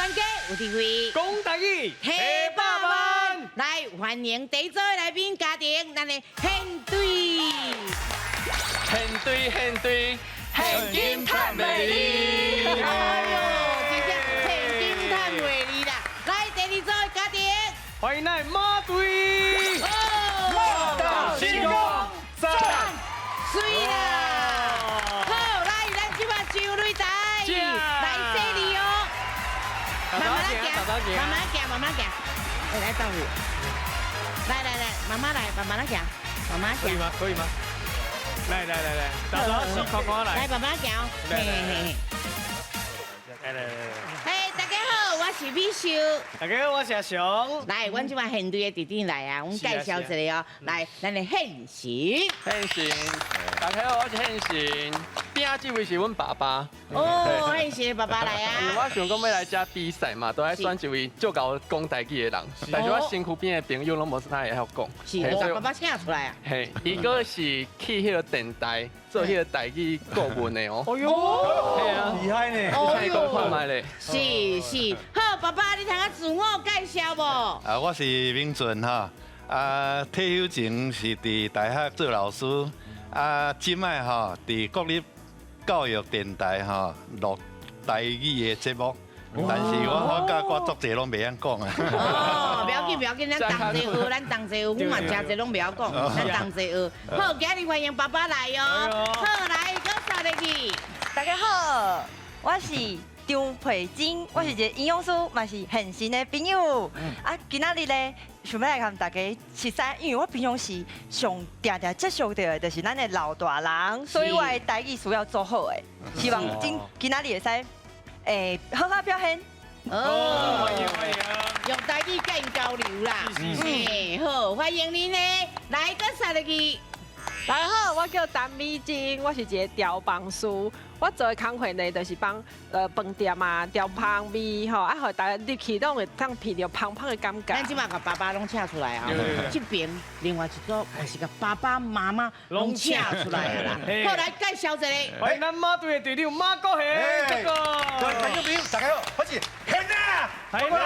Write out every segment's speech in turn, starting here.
全家有智慧，講台語，提百萬，來歡迎第一組的來賓家庭，咱的現隊。現隊現隊，現金趁袂離。哎呦，真正現金趁袂離啦！來第二組的家庭，歡迎咱馬隊，哦，馬到成功，讚！媠啦！好，來咱這擺上擂台，來洗禮哦，慢慢行，慢慢行，慢慢行，來豆腐，來來來，慢慢來，慢慢行，慢慢行。可以嗎？可以嗎？來來來來，大家是看看來，來慢慢行，嘿嘿嘿。來來來來，嘿，大家好，我是美秀。大家好，我是阿雄。來，阮這擺現隊的弟弟來啊，阮介紹一下哦。來，咱的現成。現成，大家好，我是現成。邊仔這位是阮爸爸。哦，現成的爸爸來啊。因為我想講欲來遮比賽嘛，都愛選一位足𠢕講台語的人。但是我身軀邊的朋友攏無啥會曉講。是，共爸爸請出來啊。嘿，伊閣是去彼個電台做彼個台語顧問的哦。哎喲，嘿啊，厲害呢！哦你講看覓咧。是是，好，爸爸，你通較自我介紹無？啊，我是明俊哈，啊，退休前是佇大學做老師，啊，這擺吼佇國立教育電台吼錄台語的節目，但是我發覺我足濟攏袂曉講啊。哦，不要緊，不要緊，咱同齊學，咱同齊學，阮嘛誠濟攏袂曉講，咱同齊學。好，今日歡迎爸爸來哦。好，來，閣煞入去。大家好，我是張培珍，我是一個營養師，嘛是現成的朋友。啊，今仔日咧，想欲來共大家熟似，因為我平常時上定定接觸著的，就是咱的老大人，所以我的台語需要做好的，希望今仔日會使好好表現。哦，歡迎歡迎。用台語共𪜶交流啦。嘿，好，歡迎您呢，來，閣煞入去。大家好，我叫陳美珍，我是一個調香師。我做的工課呢，就是幫飯店啊調香味吼，啊，予大家入去攏會當聞著芳芳的感覺。咱這擺共爸爸攏請出來啊，這邊另外一組嘛是共爸爸媽媽攏請出來啊啦。好，來介紹一下。歡迎咱馬隊的隊長馬國賢，哥各位觀眾朋友，大家好，我是賢啊，係啦，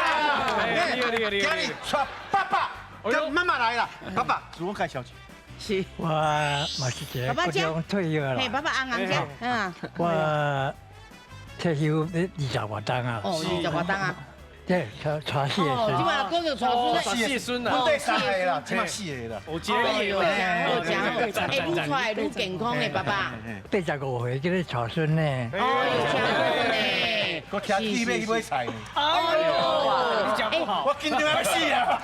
厲害厲害厲今日帶爸爸跟媽媽來啦，爸爸自我介紹一下。是，我嘛是一個國中退休啦。嘿，爸爸紅紅遮，嗯。我退休二十外冬啊。哦，二十外冬啊。對，帶四個孫。這擺閣有帶孫，四孫啊。阮底三個啦，這擺四個啦。有一個，好，真好，欸，愈帶愈健康的爸爸。85歲這個帶孫呢。哦，真好呢。閣騎鐵馬去買菜呢。哎喲，你食不好，我緊張欲死啊！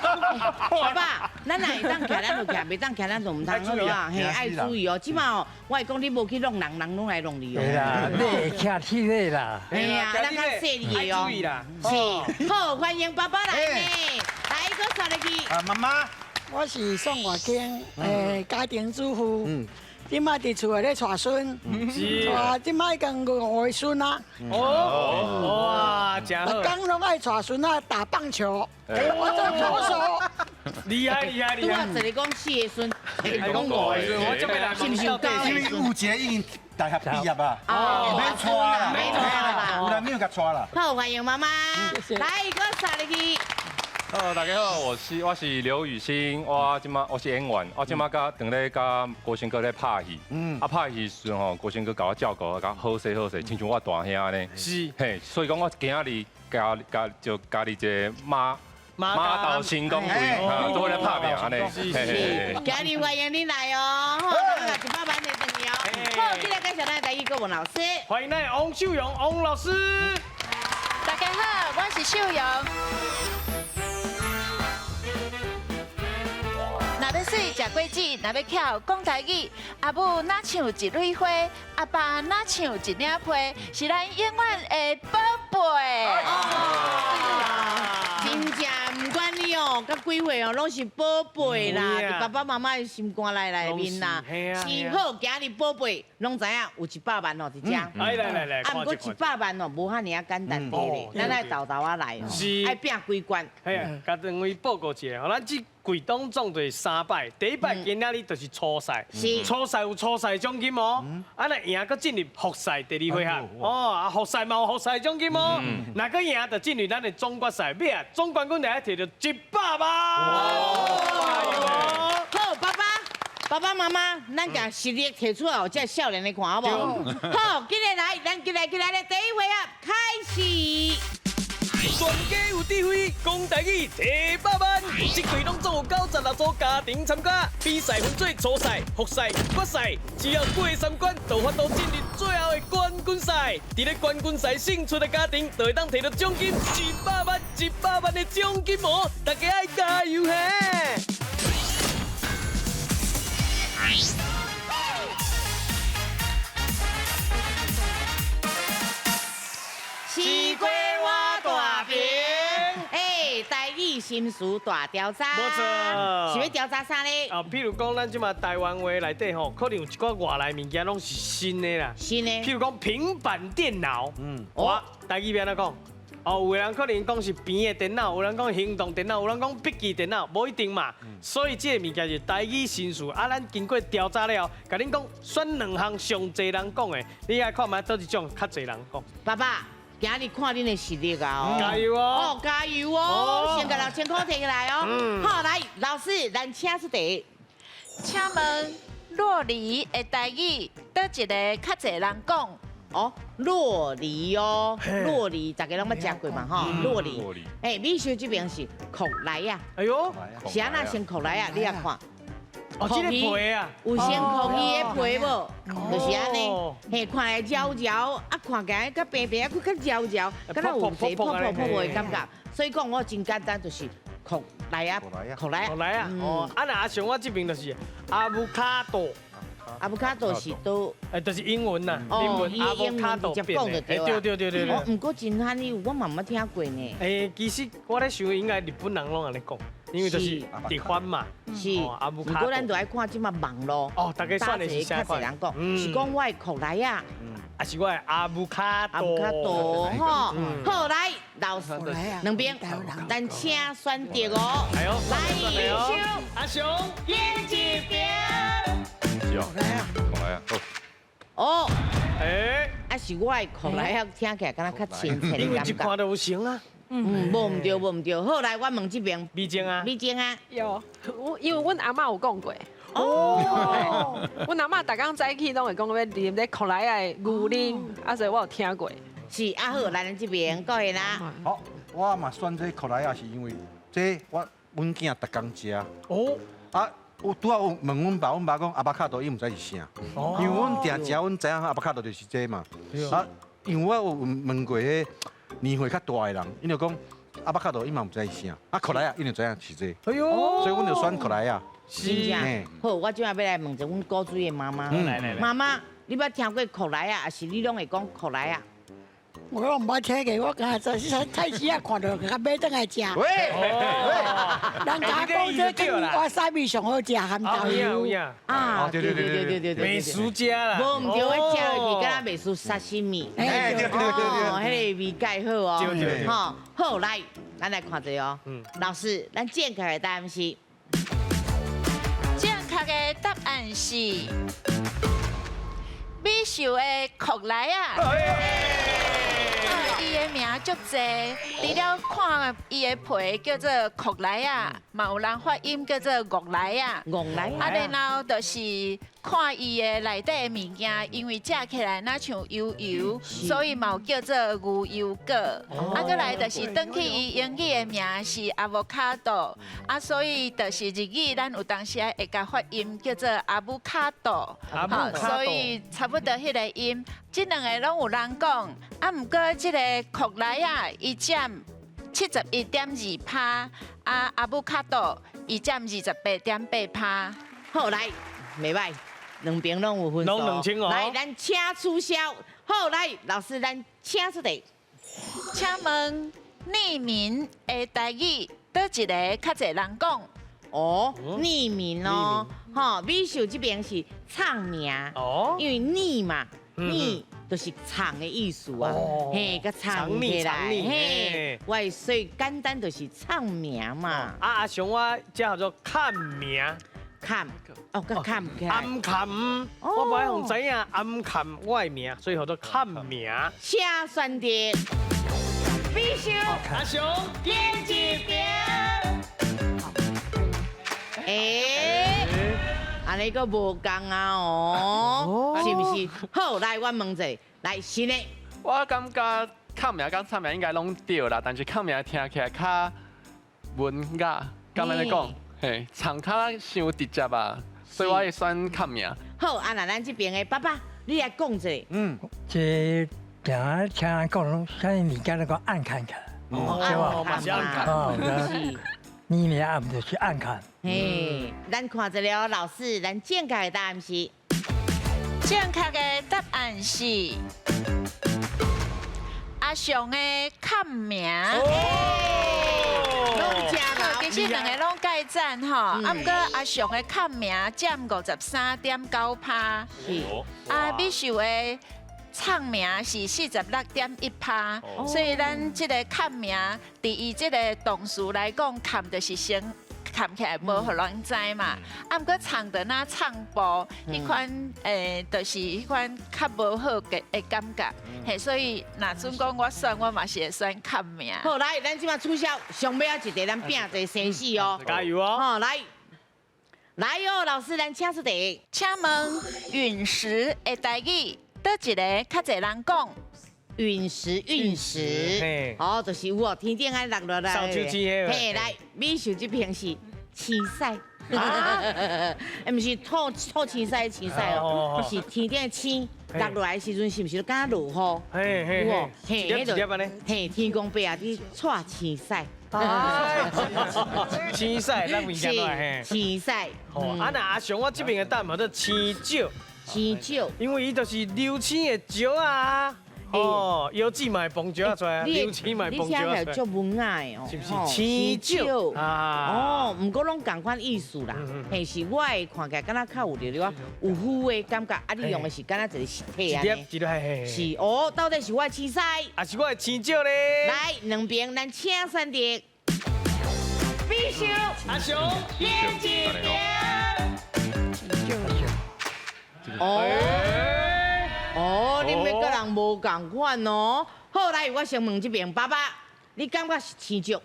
爸爸，咱若會當徛，咱就徛；袂當徛，咱就毋通好啊。嘿，愛注意哦。這擺哦，我會講你無去弄人，人攏來弄你哦。對啦，你會騎鐵馬啦。嘿啊，咱較細膩的哦。注意啦。是，好，歡迎爸爸來呢。來，閣煞入去。啊，媽媽，我是宋外卿，家庭主婦。嗯。這擺佇厝內咧帶孫，帶這擺已經五個孫啊。哦，哇，真好。逐工攏愛帶孫仔打棒球，我做投手。厲害厲害厲害！拄仔一個講四個孫，一個講五個孫，我這邊來是毋是有夠？因為有一個已經大學畢業啊，免帶啦，免帶啦，有人沒有共帶啦。好，歡迎媽媽，來，閣煞入去。 Hello，大家好，我是劉雨欣，我這擺我是演員，我這擺佮當咧佮國成哥咧拍戲，啊拍戲時陣吼，國成哥共我照顧，共好勢好勢，親像我大兄按呢。是，嘿，所以講我今仔日加加就加入一個馬到成功隊，做伙來拍拚按呢。是，今日歡迎你來哦，好，咱100萬的轉去哦。好，接來介紹咱的台語國文老師，歡迎咱王秀蓉王老師。大家好，我是秀蓉。若欲媠食果子，若欲巧講台語，阿母若像一蕊花，阿爸若像一領被，是咱永遠的寶貝。真正毋管你哦，佮幾歲哦，攏是寶貝啦，佇爸爸媽媽的心肝內內面啦。是好，今日寶貝攏知影有一百萬哦，佇遮。來來來，啊，毋過一百萬哦，無遐爾仔簡單咧，咱愛沓沓仔來哦，愛拚幾關。嘿啊，共兩位報告一下，咱這。季当总就是三摆，第一摆今仔日就是初赛，初赛有初赛奖金哦，啊若赢阁进入复赛第二回合，哦啊复赛嘛有复赛奖金哦，若阁赢就进入咱的总决赛，尾啊总冠军就爱摕著100万。好，爸爸。爸爸妈妈，咱共实力提出来，予这少年的看好无？好，今日来，咱今日今日的第一回合开始。全家有智慧，讲台语提百万。这季拢总有96组家庭参加，比赛分做初赛、复赛、决赛，只要过三关，就有法度进入最后的冠军赛。伫咧冠军赛胜出的家庭，就会当提到奖金一百万、一百万的奖金哦！大家爱加油嘿！西瓜我大饼，哎，台语新词大调查，无错，是欲调查啥咧？啊，譬如讲，咱这马台湾话内底吼，可能有一寡外来物件拢是新的啦。新的。譬如讲平板电脑，我台语欲按怎讲？哦，有的人可能讲是平的电脑，有人讲行动电脑，有人讲笔记电脑，无一定嘛。所以这个物件是台语新词啊，咱经过调查了后，共恁讲选两项上济人讲的，你爱看觅佗一种较济人讲。爸爸，今日看恁的实力啊！加油哦！哦，加油哦！先共6000块提起来哦。好，来，老师，咱请出题。请问酪梨的台语，佗一个较济人讲？哦，酪梨哦，酪梨，大家拢捌食过嘛吼，酪梨。哎，美秀这边是苦梨啊。哎呦，是按怎先苦梨啊？你来看。哦，这个皮啊，有先苦皮的皮无？就是按呢。嘿，看来焦焦，啊，看起来较平平，啊，阁较焦焦，敢若有一个泡泡泡泡的感觉。所以讲我真简单，就是苦梨啊，苦梨啊，苦梨啊。哦，啊若像我这边就是阿布卡多。阿布卡多是都，哎，就是英文呐，英文阿布卡多变的，对对对对对。毋过真罕有，我嘛毋捌听过呢。哎，其实我咧想，应该日本人拢按呢讲，因为就是直翻嘛。是。毋过咱就爱看这马网路。哦，大家选的是啥款？较济人讲，是讲我的苦梨啊，还是我的阿布卡多？阿布卡多吼，好来，老师两边，咱请选择哦。来，阿雄，赢一边。来啊，来啊，哦，哎，啊是我的苦梨啊，听起来敢若较亲切的感觉。因为一看就有成啊。嗯，无毋对，无毋对。好，来，我问这边。美静啊。美静啊。有，我因为阮阿嬷有讲过。哦。阮阿嬷逐工早起拢会讲欲啉这苦梨的牛奶，啊，所以我有听过。是啊，好，来咱这边各位啦。好，我嘛选这苦梨啊，是因为这我阮囝逐工食。哦。啊。我拄仔有问阮爸，阮爸讲阿巴卡多，伊毋知是啥，因为阮定食，阮知影阿巴卡多就是这嘛。啊，因为我有问过彼年岁较大的人，𪜶就讲阿巴卡多，伊嘛毋知是啥，啊苦梨啊，𪜶就知影是这。哎呦，所以阮就选苦梨啊。真正好，我这摆欲来问一下阮古水的妈妈。妈妈，你捌听过苦梨啊？还是你拢会讲苦梨啊？我拢毋捌听过，我刚才在菜市仔看著，共买转来食。喂，人家讲这跟哇沙米上好食，含豆油。啊，对对对对对对，美食家啦。无毋对，我食落去敢若袂输沙西米。哎，对对对对，哦，彼个味盖好哦。吼，好来，咱来看一下哦。老师，咱正确的答案是？正确的答案是美秀的苦梨啊。伊的名足济，除了看伊的皮叫做苦梨啊，嘛有人发音叫做戆梨啊。戆梨啊，然后就是看伊的内底的物件，因为食起来若像油油，所以嘛有叫做牛油果。啊，阁来就是转去伊英语的名是 avocado，啊，所以就是日语咱有当时会共发音叫做阿布卡多，好，所以差不多彼个音。这两个拢有人讲，啊，毋过这个苦梨啊，伊占71.2%，啊，阿布卡多伊占28.8%。好，来，袂䆀，两边拢有分数。拢2000哦。来，咱请取消。好，来，老师，咱请出题。请问匿名的台语，佗一个较济人讲？哦，匿名哦，吼，美秀这边是唱名，哦，因为匿嘛。匿就是藏的意思啊，嘿，佮藏起来，嘿，我所以简单就是藏名嘛。啊，阿雄我这叫做看名，看，哦，佮看起来。暗看，我不爱予知影暗看我的名，所以叫做看名。请选择，必须阿雄点一边。哎，按呢阁无仝啊哦，是毋是？好，来我问者，来新的。我感觉看名佮藏名应该拢对啦，但是看名听起来较文雅，敢按呢讲？嘿，藏较伤直接啊，所以我会选看名。好，啊那咱这边的爸爸，你来讲者。嗯，这听听人讲，啥物物件拢讲按看看，对吧？嘛是按看。哦，你名暗就是按看。嘿，咱看一下老师，咱正确的答案是？正确的答案是阿雄的看名。其实两个拢盖赞吼，啊，毋过阿雄的看名占53.9%，啊，美秀的唱名是46.1%，所以咱这个看名，伫伊这个动词来讲，看就是先看起来无予人知嘛，啊，毋过藏的那唱部，彼款就是彼款较无好的感觉，嘿，所以若准讲我选，我嘛是会选看名。好，来，咱这马取消上尾仔一题，咱拼一个生死哦，加油哦！好，来，来哦，老师，咱请出题，请问陨石的台语，佗一个较济人讲？陨石，陨石，哦，就是有哦，天顶爱落落来，嘿，来，美秀这边是青屎，毋是吐吐青屎青屎哦，是天顶的星落落来的时阵，是毋是就敢若落雨？嘿嘿嘿，嘿，彼个嘿，天公伯啊，伫带星屎，星屎，咱物件来嘿，星屎。哦，啊那阿雄，我这边的答案叫做星石，星石，因为伊就是流星的石啊。哦，腰子嘛会蹦石出来，流星嘛会蹦石出来，足文雅的哦，是不是？星石啊，哦，毋过拢仝款意思啦，嘿，是我的看起来敢若较有著了有符的感觉，啊，你用的是敢若一个实体按呢，是哦，到底是我的星屎，还是我的星石咧？来，两边咱请选择，必须阿雄点一边，哦。哦，你欲佮人无仝款哦。好，来，我先问这边爸爸，你感觉是星石？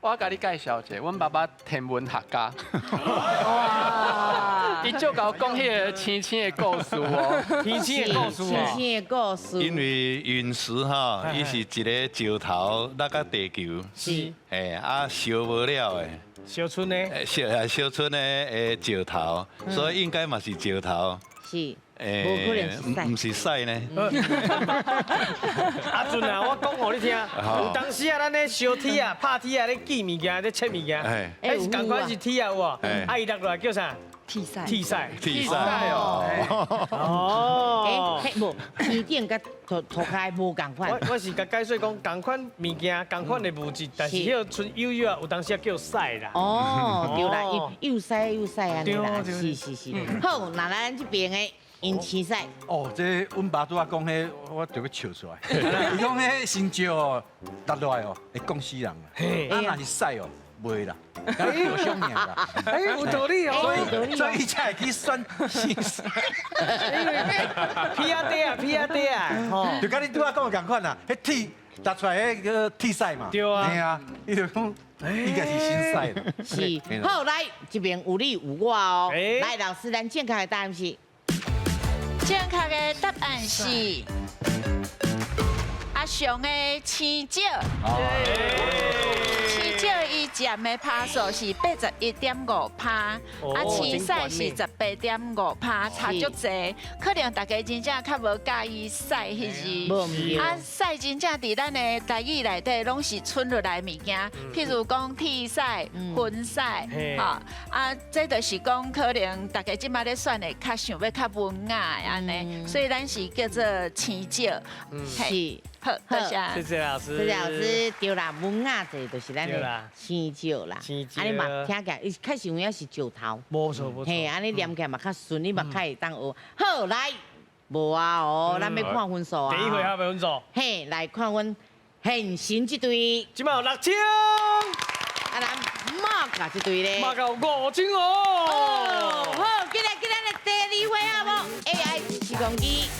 我共你介绍一下，阮爸爸天文学家。哇！伊就共我讲彼个星星的故事哦，星星的故事，星星的故事。因为陨石哈，伊是一个石头落到地球，是，嘿，啊烧无了的，烧出呢？烧烧出呢的石头，所以应该嘛是石头。是。无可能是屎，毋是屎呢。阿俊啊，我讲予你听，有当时啊，咱咧烧铁啊、拍铁啊、咧记物件、咧切物件，彼是仝款是铁啊，有无？啊，伊落落来叫啥？铁屎。铁屎。铁屎哦。哦。欸，无天顶佮涂涂跤无仝款。我是共解说讲，仝款物件，仝款的物质，但是彼个賰幼幼啊，有当时啊叫屎啦。哦，对啦，又屎又屎按呢啦，是是是。好，那咱这边的。𪜶星屎哦，这阮爸拄仔讲彼，我就欲笑出来。伊讲彼星石哦，落落来哦，会讲死人啦。啊，若是屎哦，袂啦，有啥尔啦。哎，有道理哦。所以伊才会去选星屎。屁仔底啊，屁仔底啊，吼，就佮你拄仔讲的仝款啦，彼铁落出来，彼个铁屎嘛。对啊。嘿啊，伊就讲应该是星屎啦。是。好，来这边有你有我哦。来，老师，咱正确的答案是。正确的答案是阿雄的星石。星石伊占的趴数是81.5%，啊，星屎是18.5%，差足济。可能大家真正较无佮意屎彼字，啊，屎真正伫咱的台语内底拢是賰落来的物件，譬如讲铁屎、薰屎，吼，啊，这就是讲可能大家这马咧选的较想欲较文雅的按呢，所以咱是叫做星石。是。好，多谢。谢谢老师。谢谢老师，对啦，文雅者就是咱的星石啦。按呢嘛听起来，伊确实有影是石头。无错无错。嘿，按呢念起来嘛较顺，你嘛较会当学。好，来，無啊哦，咱欲看分數啊。第一回合的分數。嘿，來看阮現身這隊。這擺有6000。啊，咱馬甲這隊咧。馬甲有5000哦。哦，好，進來進來，來第二回合無 AI 時光機。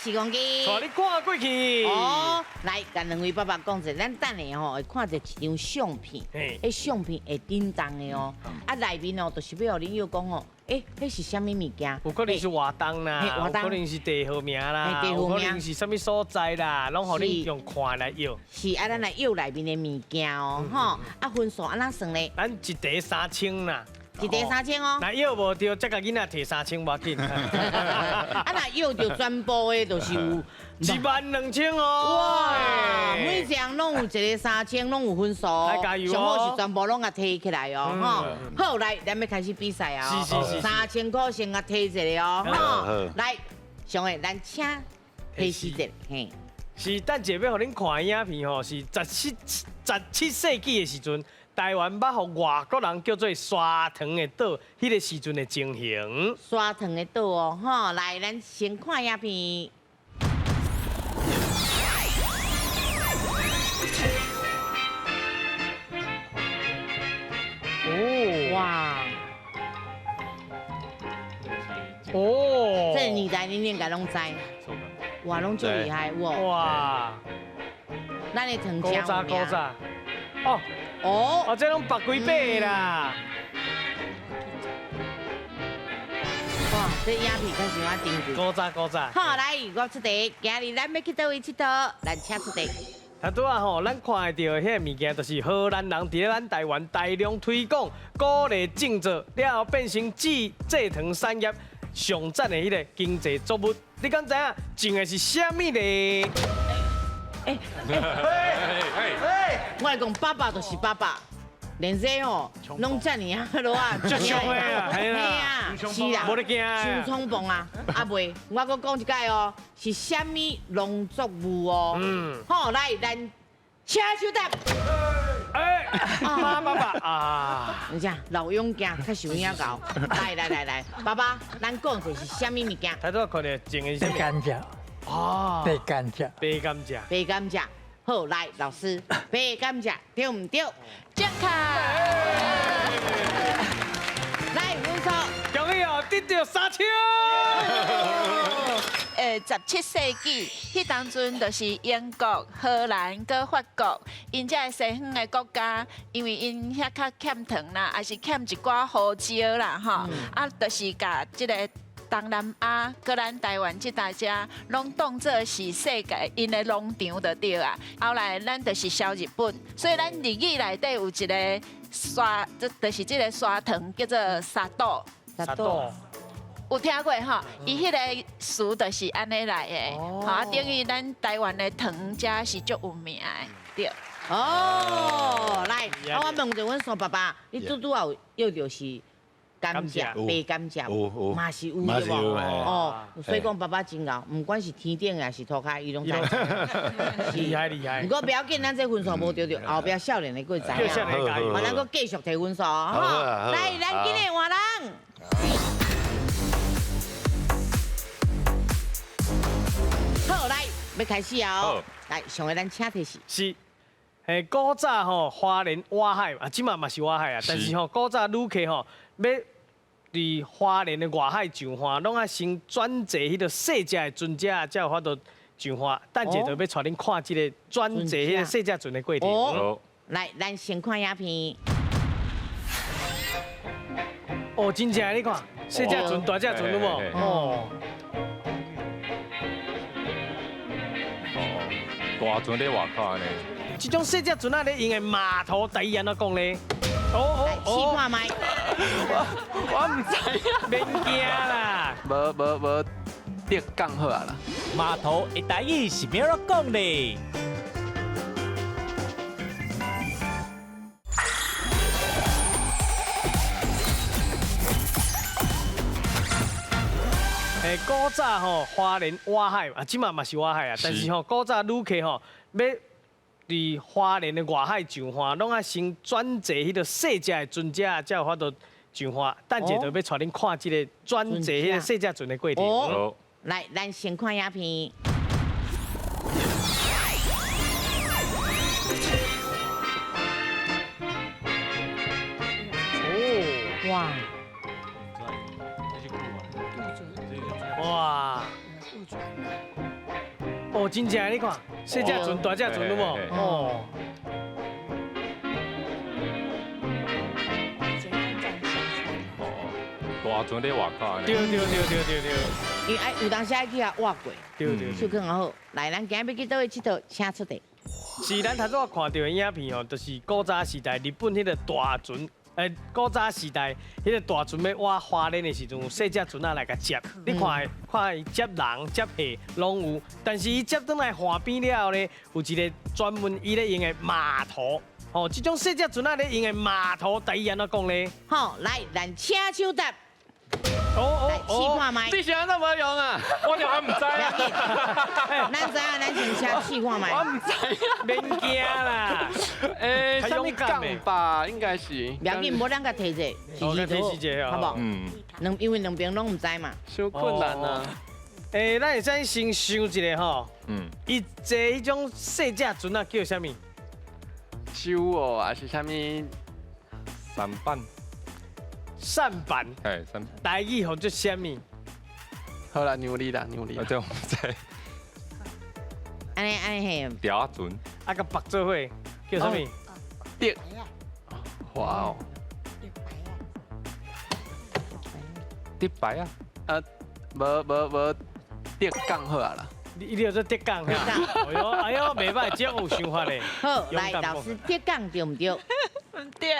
時光機，帶你看過去。哦，來，共兩位爸爸講者，咱等下吼會看著一張相片，彼相片會叮當的哦。啊，內面哦，就是欲予恁約講哦，欸，彼是啥物物件？有可能是活動啦，有可能是地號名啦，有可能是啥物所在啦，攏予恁用看來約。是啊，咱來約內面的物件哦，吼，啊，分數按怎算咧？咱一題3000啦。一題3000哦，若約無著，才共囡仔提3000無要緊。啊，若約著全部的，就是有12000哦。哇，每一項攏有一個3000，攏有分數。加油哦！上好是全部攏共提起來哦，吼。好，來，咱欲開始比賽啊！是。3000塊先共提一下哦，吼。來，上個咱請提示者，嘿。是等下欲予恁看的影片吼，是17世紀的時陣。台灣捌予外國人叫做沙糖的島，彼個時陣的情形。沙糖的島哦，吼，來，咱先看影片。哦，哇！哦，這個年代恁應該攏知，哇，攏足厲害哇！哇！咱的糖漿古早。哦。哦，哦，這攏白幾百啦！哇，這影片確實我珍貴。古早古早。好，來，我出題，今日咱欲去佗位𨑨迌？咱請出題。頭拄仔吼，咱看得著彼个物件，就是荷蘭人佇咧咱台灣大量推廣、鼓勵種植了後，變成製糖產業上讚的彼个經濟作物。你敢知影種的是啥物咧？欸，我來講，爸爸就是爸爸，連這吼攏遮爾啊落啊，足凶的啊，嘿啊，是啦，無咧驚，傷衝動啊，啊袂，我閣講一擺哦，是啥物農作物哦？嗯，好，來，咱請手答。哎，爸爸啊，你這老勇惊，較受影𠢕。來來來來，爸爸，咱講的是啥物物件？頭拄仔看著種的是白甘蔗。哦，白甘蔗，白甘蔗，白甘蔗。好，來，老師，白甘蔗對毋對？正確。來，分數。恭喜哦，得著3000。 17世紀，彼當陣就是英國、荷蘭、閣法國，𪜶這个西方的國家，因為𪜶遐較欠糖啦，也是欠一寡胡椒啦，吼，啊，就是共這个東南亞、閣咱台灣這搭遮，攏當做是世界𪜶的農場就對啊。後來咱就是銷日本，所以咱日語內底有一个沙，就是這个砂糖叫做砂豆。砂豆。有聽過吼？伊彼个詞就是按呢來的，吼啊，等於咱台灣的糖遮是足有名的，對。哦，來，啊，我問一下阮蘇爸爸，你拄拄仔有約著是甘蔗、白甘蔗，嘛是有對無？哦，所以講爸爸真𠢕，毋管是天頂抑是塗跤，伊攏知。厲害厲害。毋過不要緊，咱這分數無著著，後壁少年的閣會知影。咱閣繼續提分數，吼。來，咱今日換人。好，來，欲開始啊！來，上個咱請提示。是，嘿，古早吼，花蓮外海啊，這馬嘛是外海啊，但是吼，古早旅客吼，欲佇花蓮的外海上岸，攏愛先轉坐彼个細隻的船隻，才有法度上岸。等下就欲帶恁看這個轉坐彼个細隻船的過程。哦，來，咱先看影片。哦，真正你看，細隻船、大隻船有無？哦。大船咧外口呢？這種細隻船仔咧用的碼頭，台語按怎講咧？哦哦，試看覓。我毋知啊，免驚啦。無無無，得講好啊啦。碼頭的台語是欲按怎講咧？欸，古早吼，花蓮外海啊，這馬嘛是外海啊，但是吼，古早旅客吼，欲伫花莲的外海上岸，攏愛先轉坐彼个細隻的船隻，才有法度上岸。等下就欲帶恁看這个轉坐彼个細隻船的過程。哦，來，咱先看影片。哦，哇！哇！哦，真正你看，細隻船、大隻船，有無？哦。大船咧外口。對對對對對對。因為愛有當時愛去遐挖過。對對。手囥好，來，咱今日欲去佗位𨑨迌，請出題。是咱頭拄仔看到的影片哦，就是古早時代日本彼个大船。古早時代，彼个大船欲挖花蓮的時陣，有細隻船仔來共接。你看，看伊接人、接貨攏有，但是伊接轉來岸邊了後呢，有一个專門伊咧用的碼頭。吼，這種細隻船仔咧用的碼頭，台語按怎講咧？好，來，咱請手答。哦來試看覓。你是按怎無用啊？我就還毋知啊。咱知影，咱先請試看覓。我毋知啊。免驚啦。啥物港吧，應該是。不要緊，無咱共提者，提示者，好無？嗯。因為兩邊攏毋知嘛。傷困難啊。咱會使先想一下吼。嗯。伊坐彼種細隻船仔叫啥物？舟哦，還是啥物？舢板。舢板。哎，舢。台語號做啥物？好啦，讓你啦，讓你。這我毋知。按呢按呢嘿。條仔船。啊，共縛做伙叫啥物？竹。哇哦。竹排啊。啊，無無無，竹槓好啊啦。你叫做竹槓。哎喲哎喲，袂歹，這有想法咧。好，來老師，竹槓對毋對？毋對。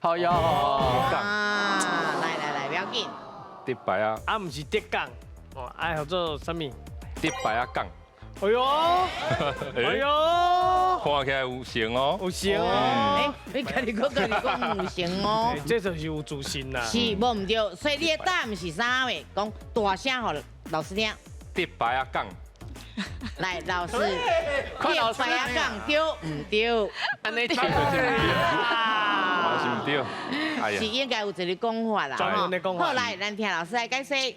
好喲。啊，來來來，不要緊。竹排啊。啊，毋是竹槓，哦，愛號做啥物？竹排仔槓。哎喲，哎喲，看起來有成哦，有成哦。欸，你家己閣家己講有成哦。這就是有自信啦。是，無毋對，所以你的答案是啥話？講大聲予老師聽。竹排仔槓。來，老師，竹排仔槓對毋對？按呢聽就是毋對，嘛是毋對。是應該有一个講法啦。好，來，咱聽老師來解釋。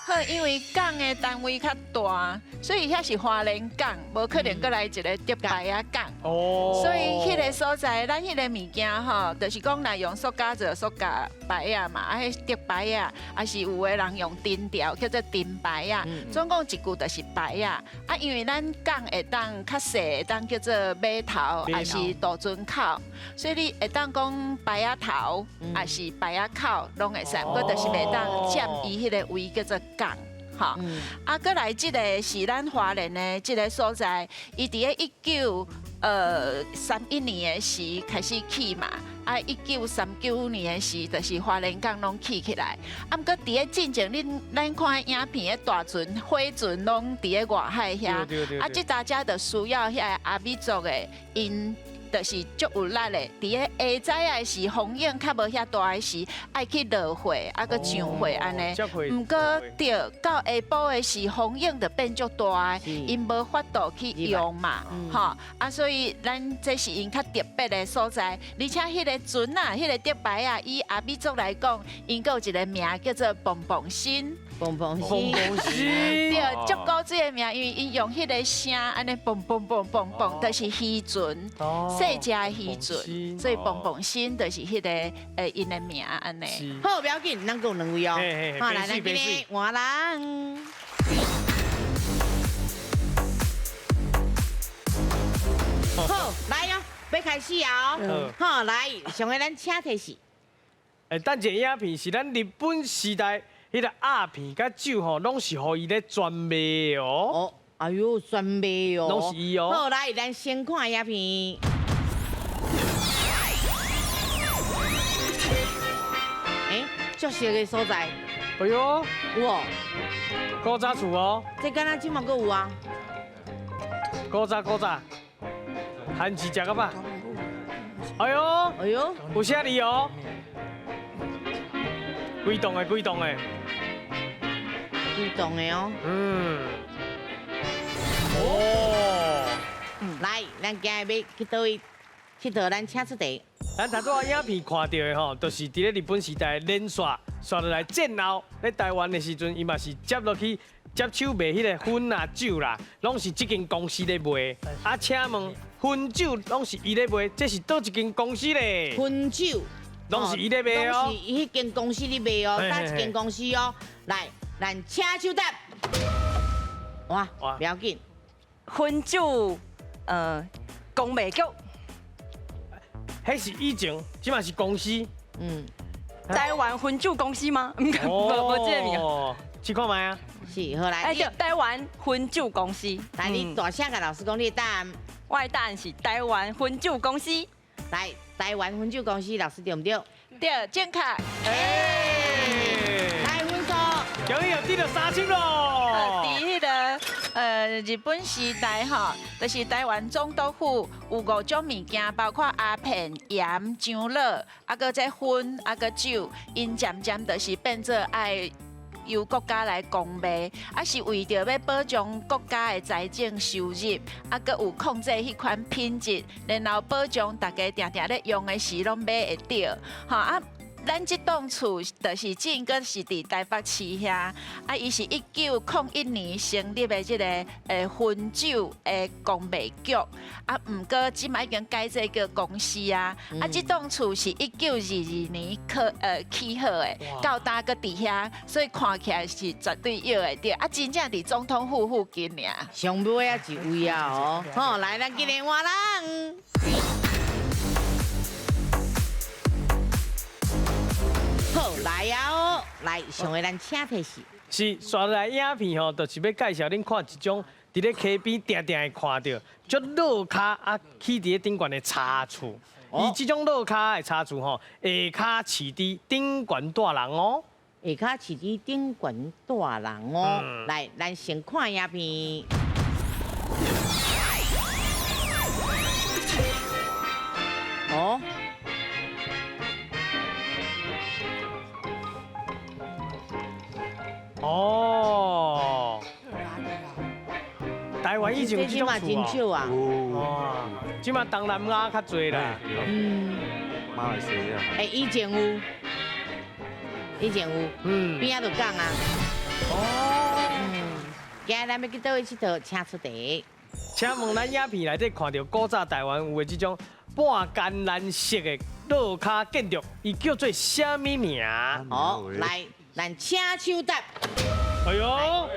好，因為港的單位較大，所以遐是花蓮港，無可能閣來一个竹排仔港。哦。所以彼个所在，咱彼个物件吼，就是講若用塑膠做塑膠排仔嘛，啊，彼竹排仔，啊是有的人用藤條叫做藤排仔。總共一句就是排仔。啊，因為咱港會當較細，會當叫做碼頭，抑是渡船口，所以你會當講排仔頭，抑是排仔口，攏會使。毋過就是袂當佔伊彼个位叫做港，吼，啊，閣來這个是咱花蓮的這个所在，伊佇咧1931年的時開始起嘛，啊，1939年的時就是花蓮港攏起起來，啊，毋過佇咧進前，恁咱看影片的大船、火船攏佇咧外海遐，啊，這大家就需要遐个阿美族的𪜶。就是足有力的，佇咧下早的時，風湧較無遐大的時，愛去落貨，啊，閣上貨按呢。毋過對，到下晡的時，風湧就變足大的，𪜶無法度去用嘛，吼。啊，所以咱這是𪜶較特別的所在，而且彼个船啊，彼个竹排啊，以阿美族來講，𪜶閣有一个名叫做蹦蹦新。蹦蹦新，對，足古錐的名，因為𪜶用彼个聲按呢蹦蹦蹦蹦蹦，就是漁船。細隻的漁船，所以蹦蹦新就是彼个𪜶的名按呢。好，不要緊，咱閣有兩位哦。好，來，咱今日換人。好，來哦，欲開始啊！好，來，上个咱請提示。等一下影片是咱日本時代彼个鴉片佮酒吼，攏是予伊咧專賣哦。哦，哎喲，專賣哦。攏是伊哦。好，來，咱先看影片。欸，足熟的所在。哎喲，有哦。古早厝哦。這敢若這嘛閣有啊？古早古早，番薯食到飽。哎喲，哎喲，有寫字哦。幾棟的，幾棟的。幾棟的哦。嗯。哦。來，咱咱今日欲去佗位𨑨迌，咱请出题。咱头拄仔影片看到的吼，就是伫咧日本时代连续紲落来战后咧台湾的时阵，伊嘛是接落去接手卖彼个薰啊酒啦，拢是这间公司咧卖。啊，请问薰酒拢是伊咧卖，这是佗一间公司咧？薰酒拢是伊咧卖哦，拢是彼间公司咧卖哦，佗一间公司哦。来，咱请手答。哇，不要紧。薰酒，公卖局。彼是以前，这嘛是公司。嗯。台湾薰酒公司吗？毋敢，无这个名。试看觅啊。是，好来。哎，对，台湾薰酒公司。来，你大声共老师讲你的答案。我的答案是台湾薰酒公司。来，台湾薰酒公司，老师对毋对？对，正确。来，分数。终于又得到3000咯。伫彼个日本时代吼，就是台湾总督府有5种物件，包括鸦片、盐、樟脑，啊，阁这薰，啊，阁酒，𪜶渐渐就是变做爱由国家来公卖，啊是为著欲保障国家的财政收入，啊，阁有控制彼款品质，然后保障大家定定咧用的时拢买会著，吼啊。咱这栋厝就是正阁是伫台北市遐，啊，伊是1901年成立的这个薰酒的公卖局，啊，毋过这摆已经改制叫公司啊，啊，这栋厝是1922年起好的，到今阁伫遐，所以看起来是绝对约会著，啊，真正伫总统府附近尔。上尾仔一位啊哦，好，来，咱今日换人。好，来啊哦，来，上个咱请提示。是，紲来影片吼，就是欲介绍恁看一种伫咧溪边定定会看著，足落跤啊，起伫咧顶悬的茶厝。伊这种落跤的茶厝吼，下跤饲伫顶悬住人哦。下跤饲伫顶悬住人哦。来，咱先看影片。哦。哦，台湾以前有这种厝啊，哦，这马东南亚较济啦。嗯，马来西亚。欸，以前有，以前有，边仔就讲啊。哦，今日咱欲去佗位𨑨迌，请出题。请问咱影片内底看著古早台湾有的这种半干蓝色的落跤建筑，伊叫做啥物名？好，来。咱请手答。哎呦，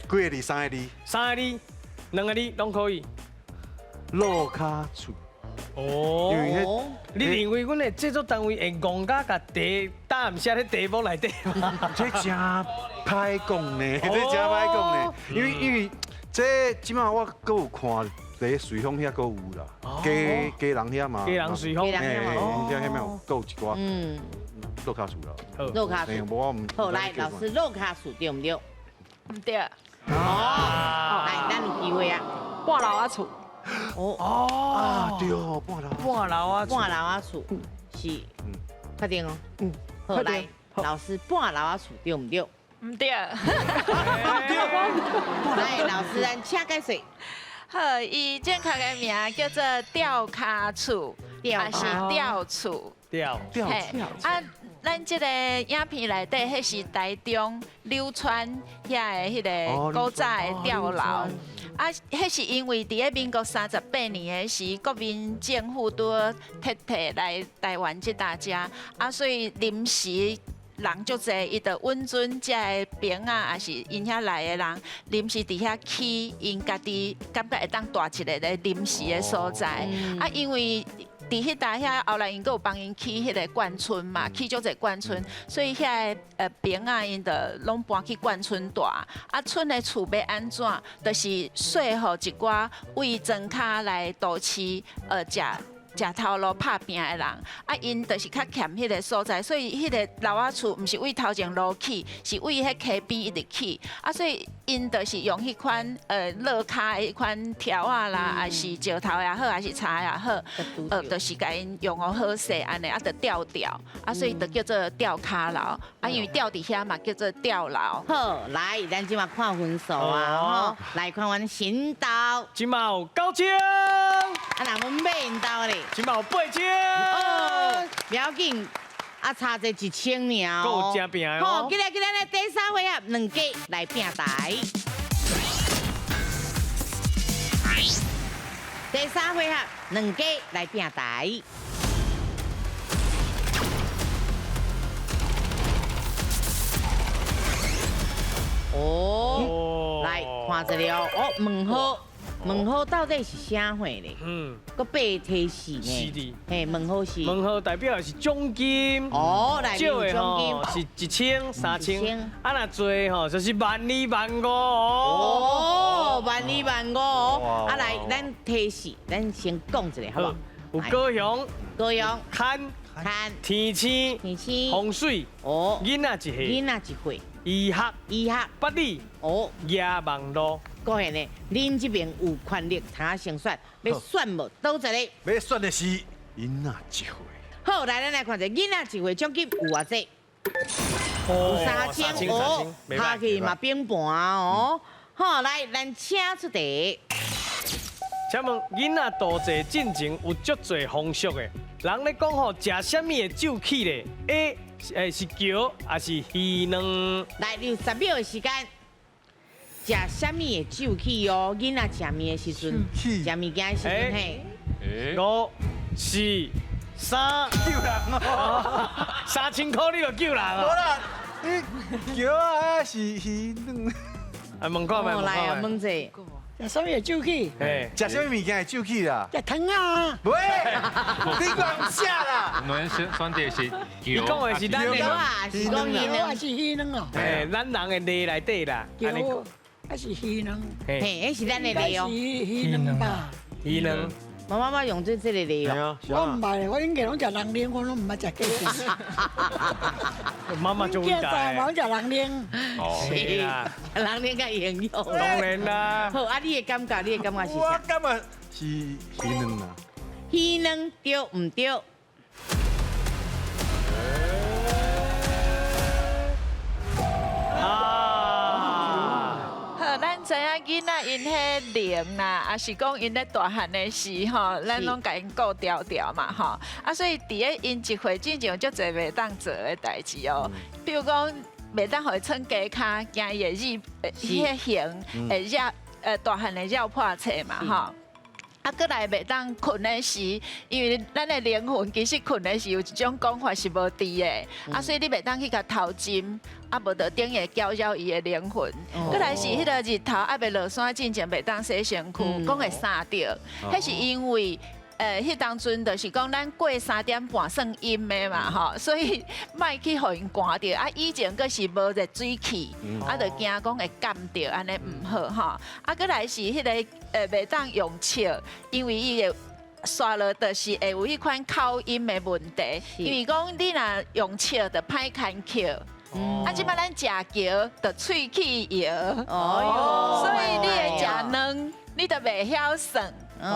几个字？三个字。三个字，两个字拢可以。落跤厝。哦。你认为阮的制作单位会戆甲共题答案写咧题目内底吗？这真歹讲呢，这真歹讲呢，因为这这摆我阁有看。伫瑞丰遐阁有啦，家家人遐嘛，家人瑞丰，嘿，遐遐有阁有一寡，落跤厝啦，落跤厝，无我毋。好，来，老师，落跤厝对毋对？毋对。哦，来，咱有机会啊。半楼仔厝。哦啊，对哦，半楼。半楼仔半楼仔厝是，确定哦。嗯。好，来，老师，半楼仔厝对毋对？毋对。来，老师，咱请解释。好，伊正确的名叫做吊跤厝，抑是吊厝。吊吊啊，咱这个影片内底，彼是台中柳川遐的彼个古早的吊楼。啊，彼是因为伫咧民国38年的时，国民政府拄好撤退来台湾这搭遮，啊，所以临时。人足济，伊就允准遮个兵仔，抑是𪜶遐来的人，临时伫遐起𪜶家己感觉会当住一个咧临时的所在。啊，因为伫彼搭遐，后来𪜶阁有帮𪜶起彼个眷村嘛，起足济眷村，所以遐个兵仔𪜶就拢搬去眷村住。啊，村的厝欲按怎？就是说予一寡为庄跤来都市食。食头路拍拚的人，啊，𪜶就是較欠彼个所在，所以彼个楼仔厝毋是为头前路起，是为彼溪边一直起，啊，所以𪜶就是用彼款落跤的彼款条仔啦，抑是石头也好，抑是柴也好，就是共𪜶用予好势按呢，啊，就吊吊，啊，所以就叫做吊跤楼，啊，因为吊伫遐嘛叫做吊楼。好，來，咱這馬看分數啊，吼，來看阮新豆。這馬有9000。啊，若阮馬𪜶兜咧。這馬有8000。哦，不要緊，啊，差這1000爾。閣有正拼的好，今日今日咧第三回合兩家來拼台。第三回合兩家來拼台。哦，來看一下哦，問號，問號到底是啥貨咧？嗯，閣八提示呢？是的，嘿，問號是。問號代表的是獎金。哦，來，少的吼是1000、3000，啊若濟吼就是12000、15000哦。哦，12000、15000哦。啊來，咱提示，咱先講一下好無？有高雄、高雄、坎、坎、天星、天星、風水、哦，囡仔一歲、囡仔一歲。醫學、醫學、物理、哦，野網路。果然呢，恁這邊有權力通先選，欲選無？佗一个？欲選的是囡仔一歲。好，來，咱來看一下囡仔一歲獎金有偌濟？有3000哦，下去嘛平盤哦。好，來，咱請出題。請問囡仔度節進前有足濟風俗的，人咧講吼，食啥物會酒氣咧？A 是蕎，抑是魚卵？來，你有10秒的時間。食啥物會酒氣哦？囡仔食麵的時陣，食物件的時陣嘿。5、4、3，救人哦！3000塊你就救人哦！無啦，你蕎啊是魚卵？啊，問看覓，問來啊，看覓。問者。食啥物會酒氣？食啥物物件會酒氣啦？食糖啊！喂，你講啥啦？阮選選擇是伊講的是咱的，是講魚卵，還是魚卵哦？嘿，咱人的螺內底啦。蕎還是魚卵？嘿，彼是咱的螺哦。是魚卵吧？魚卵。媽媽媽用這個螺哦。我毋捌，我恁家攏食人奶，我攏毋捌食雞蛋。媽媽就偉大。我食人奶。是啦，人奶較營養。當然啦。好，啊，你的感覺，你的感覺是啥？我感覺是魚卵啊。魚卵對毋對？咱知影囡仔𪜶彼灵啦，抑是講𪜶咧大漢的時吼，咱攏共𪜶顧牢牢嘛吼。啊，所以佇咧𪜶一歲進前有足濟袂當做的代誌哦，比如講袂當予伊穿雞跤，驚伊會熱，彼个形會熱，大漢會繞破冊嘛吼。啊，閣來袂當睏的時，因為咱的靈魂其實睏的時有一種講法是無佇的，啊，所以你袂當去共頭針，啊，無就等於會攪擾伊的靈魂。閣來是彼个日頭猶未落山進前袂當洗身軀，講會捎著，彼是因為。彼當陣就是講咱過3點半算陰的嘛吼，所以莫去予𪜶寒著。啊，以前閣是無熱水器，啊，就驚講會感著，按呢毋好吼。啊，閣來是彼个袂當用笑，因為伊會煞落就是會有彼款口音的問題。因為講你若用笑就歹牽口。啊，這擺咱食蕎就喙齒搖，所以你會食卵，你就袂曉算。數學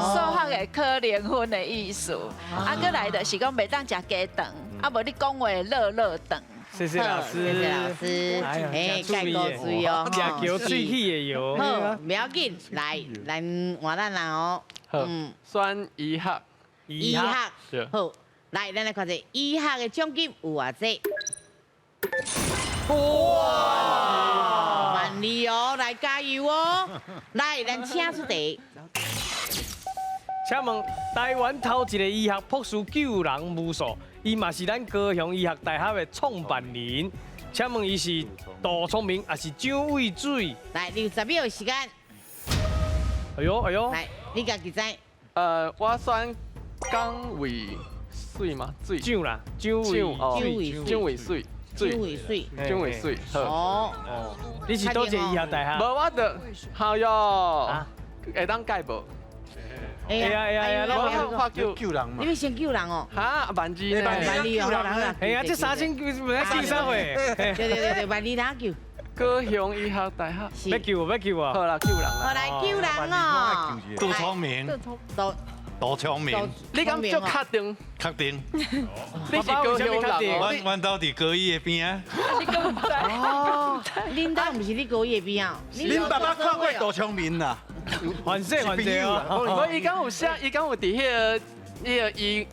會考靈魂的意思，啊，閣來就是講袂當食雞腸，啊，無你講話落落腸。謝謝老師，謝謝老師，哎，蓋高水哦，食蕎喙齒會搖。好，不要緊，來，咱換咱啦哦。好，選醫學，醫學，好，來，咱來看者醫學的獎金有偌濟？哇，萬里哦，來加油哦，來，咱請出題。請問台灣頭一個醫學博士救人無數，伊嘛是咱高雄醫學大學的創辦人。請問伊是杜聰明，抑是蔣渭水？來，你有10秒的時間。哎呦哎呦！來，你家己知？我選蔣渭水嗎？水。蔣啦，蔣渭蔣渭水。蔣渭水。蔣渭水。哦。你是佗一個醫學大學？無，我著，好喲。會當改無？会啊会啊会啊，我救救人嘛。你欲先救人哦？哈，万字呢？万字哦，哎呀，这3000唔知救啥货？对对对对，万字哪救？高雄医学大学。欲救欲救啊！好啦，救人啦。好来救人哦。杜聪明。杜聪明。你敢足确定？确定。你是高雄人哦？阮兜伫高医的边啊。哦，恁兜毋是你高医的边啊？恁爸爸看过杜聪明啦？反正反正哦。伊敢有写，伊敢有伫彼个伊，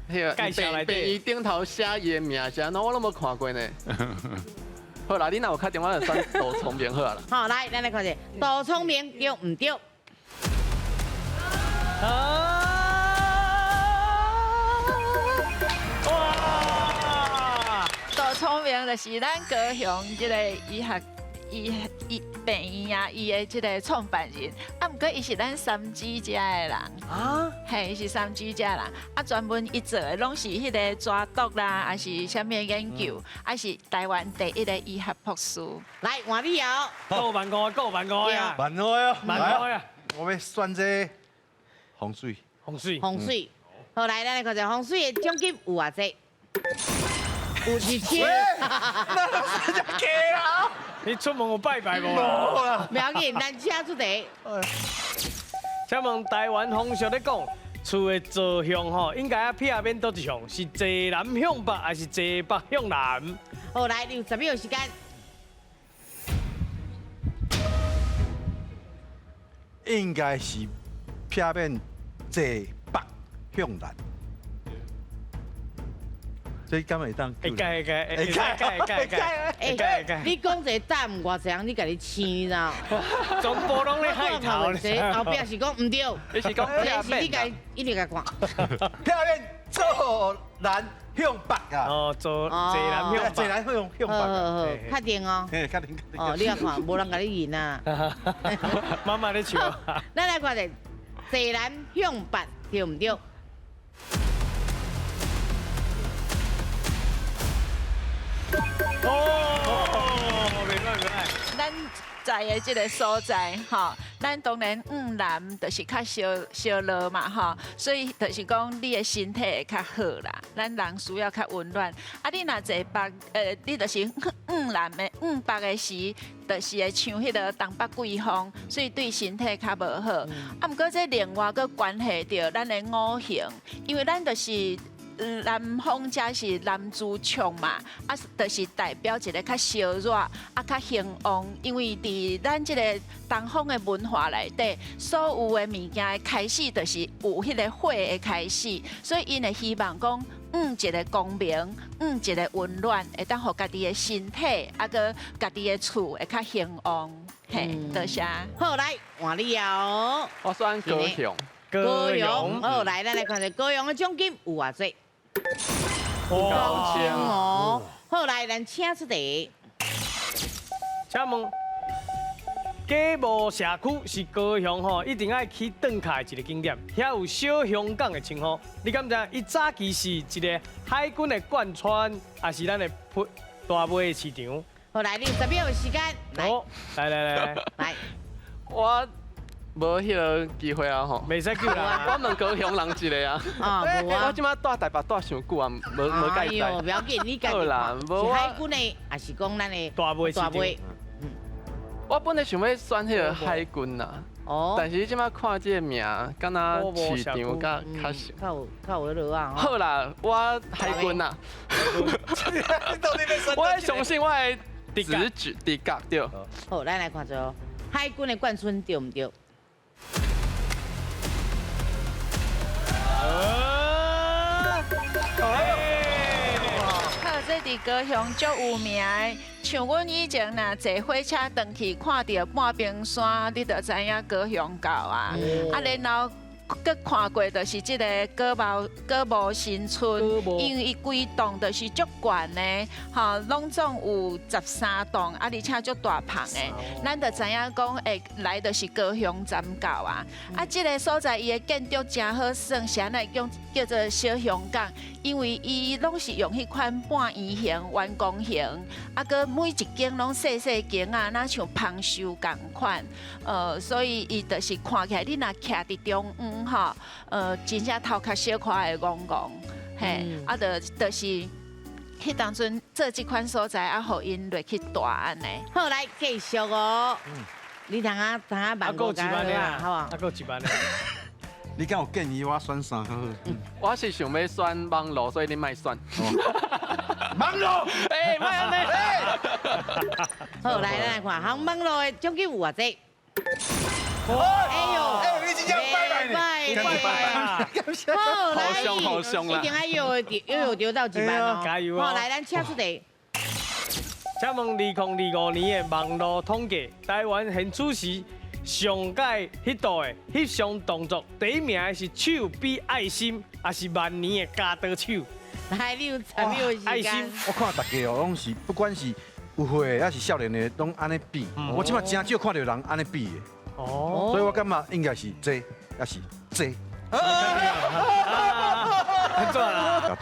彼个病院顶头写伊的名，是按怎？我拢无看过呢。好啦，你若有确定，我就选杜聪明好啦。好，来，咱来看者，杜聪明对毋对？哇！杜聪明就是咱高雄这个医学医医病院啊，伊的这个创办人。啊，毋过伊是咱三芝遮的人啊，嘿，伊是三芝遮人。啊，专门伊做的拢是彼个蛇毒啦，还是啥物研究，还是台湾第一个医学博士。来，换你哦。够万五，够万五呀！万五呀！万五呀！我欲选这风水。风水。风水。好，来，咱来看一下风水的奖金有偌济？5000。那是假啦！你出门有拜拜无？无啦。不要紧，咱请出题。请问台湾风俗咧讲，厝的坐向吼，应该啊撇免佗一向，是坐南向北还是坐北向南？好，来，你有10秒时间。应该是撇免坐北向南。这敢会当？会改会改会改会改会改会改会改。你讲一个答案，偌济人你共你生，你知道？全部拢咧害头。后壁是讲毋对，你是讲这是你共一直共看。撇免坐南向北啊！哦，坐南向北，坐南向北。好好好，确定哦。嘿，确定确定。哦，你也看，无人共你赢啊。妈妈咧笑。咱来看者，坐南向北对毋对？哦，袂歹袂歹。咱在的这个所在，吼，咱当然向南就是较烧烧热嘛，吼，所以就是讲你的身体会较好啦。咱人需要较温暖。啊，你若坐北，你就是向南的向北的时，就是会像彼个东北季风，所以对身体较无好。啊，毋过这另外阁关系著咱的五行，因为咱就是。南方才是南主冲嘛，啊，就是代表一个较烧热，啊，较兴旺。因为伫咱这个东方的文化内底，所有的物件的开始就是有彼个火的开始，所以𪜶会希望讲，一个光明，一个温暖，会当予家己的身体，啊，阁家己的厝会较兴旺。嘿，多谢。好，来换你哦。我选高雄。高雄，好，来，咱来看一下高雄的奖金有偌济。9000哦，好，来，咱请出题。请问，假冒社区是高雄吼一定爱去转卡的一个景点，遐有小香港的称呼。你敢知影？伊早期是一个海军的贯穿，还是咱的大尾的市场？好，来，你有10秒的时间。好，来来来来，我。无彼个机会啊吼，袂使救啦！我问高雄人一个啊，我这马住台北住伤久啊，无无介意。哎呦，不要紧，你家己看。是海军的，还是讲咱的大尾？大尾。我本来想欲选彼个海军啦，哦，但是这马看这个名，敢若市场较较像。较有较有彼落啊。好啦，我海军啦。我相信我的直觉直觉对。好，咱来看一下海军的冠军对毋对？好，这伫高雄足有名的，像阮以前若坐火车转去，看著半边山，你就知影高雄到啊。啊，然后阁看过，就是这个果无新村，因为伊规栋就是足悬的，吼，拢总有13栋，啊，而且足大棚的，咱就知影讲，会来就是高雄站到啊。啊，这个所在伊的建筑真好耍，是按呢叫叫做小香港，因为伊拢是用彼款半圆形、圆拱形，啊，阁每一间拢细细间啊，若像芳收仝款，所以伊就是看起来，你若徛伫中央吼，真正头壳小可会戆戆，嘿，啊，就是彼当阵做这款所在，啊，予𪜶落去蹛按呢。好，来继续哦。你通啊通啊万五加好啊，好无？啊，阁一万的。你敢有建议我选啥较好？我是想欲选网路，所以你莫选。网路，欸，莫按呢。好，来咱来看，行网路的奖金有偌济？哎呦，哎，你真正拜拜呢，拜拜，好，来，好凶啦，一定爱有又有得到一万哦，加油哦！好，来，咱请出题。请问2025年的网路统计，台湾现此时上盖彼度的翕相动作第一名的是手比爱心，还是万年的剪刀手？来，你有10秒时间。爱心，我看大家哦，拢是不管是有岁还是少年的，拢按呢比。我这摆真少看到人按呢比的。哦，所以我感觉应该是这，还是这。按怎啦？剪刀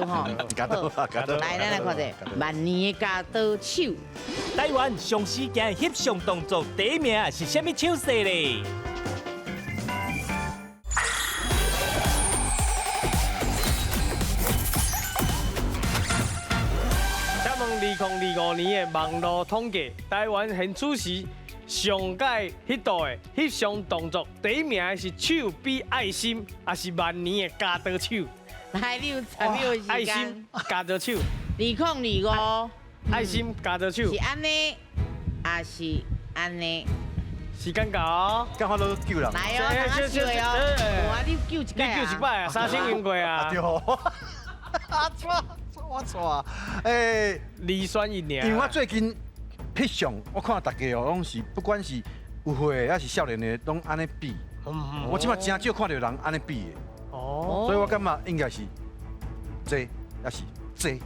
好啊！剪刀吼，剪刀啊，剪刀。来，咱来看者，万年的剪刀手。台湾上时间翕相动作第一名是啥物手势咧？请问2025年的网路统计，台湾现此时上盖彼度的翕相动作第一名的是手比爱心，还是万年的剪刀手？来，你有10秒时间。爱心剪刀手。2025。爱心剪刀手。是按呢，还是按呢？时间到，刚好都救人。来哦，通啊笑的哦。无啊，你救一摆你救一摆啊，3000用过啊。对。啊错，我错啊！欸，二选一尔。因为我最近翕相，我看大家哦，拢是不管是有岁还是少年的，拢按呢比。我这摆真少看到人按呢比的。哦。所以我感觉应该是这，还是这。